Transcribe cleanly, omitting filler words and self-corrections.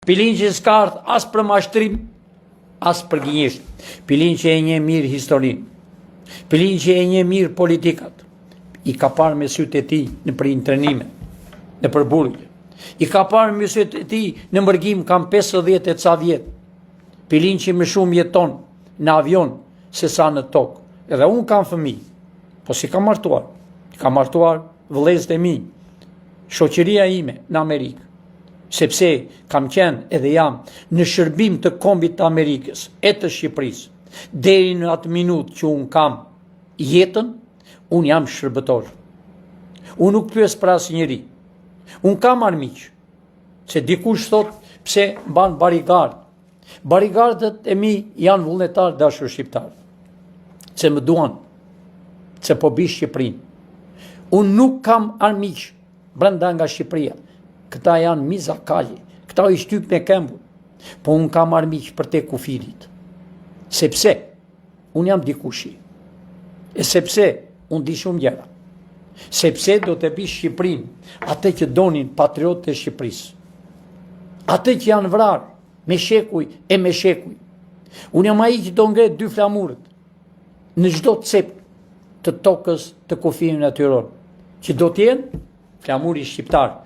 Pilinçi s'ka ardhë as për mashtrim, as për gënjeshtër. Pilinçi e njeh mirë historinë. Pilinçi e njeh mirë politikat. I ka parë me sytë e tij nëpër internime, nëpër burgje. I ka parë me sytë e tij në mërgim kam 50 e ca vjet. Pilinçi më shumë jeton në avion se sa në tokë. Edhe unë kam fëmijë, po s'i kam martuar. I kam martuar vëllezërit e mi, shoqëria ime në Amerikë. Sepse kam qenë edhe jam në shërbim të kombit të Amerikës e të Shqipërisë. Deri në atë minutë që unë kam jetën, unë jam shërbëtor. Unë nuk pyes për asnjeri. Unë kam armiq, se dikush thotë pse mban bodyguard. Bodyguardët e mi janë vullnetarë dashur shqiptarë, se më duan, se po bi Shqipërinë. Unë nuk kam armiq brenda nga Shqipëria. Këta janë miza kali, këta i shtyp me këmbë. Po unë kam armiq përtej kufirit. Sepse unë jam dikushi. E sepse unë di shumë gjëra. Sepse do të bi Shqipërinë, atë që donin patriotët e Shqipërisë. Atë që janë vrarë me shekuj e me shekuj. Unë jam ai që do ngre dy flamurët në çdo cep të tokës të kufirit natyror, që do të jenë flamuri shqiptar.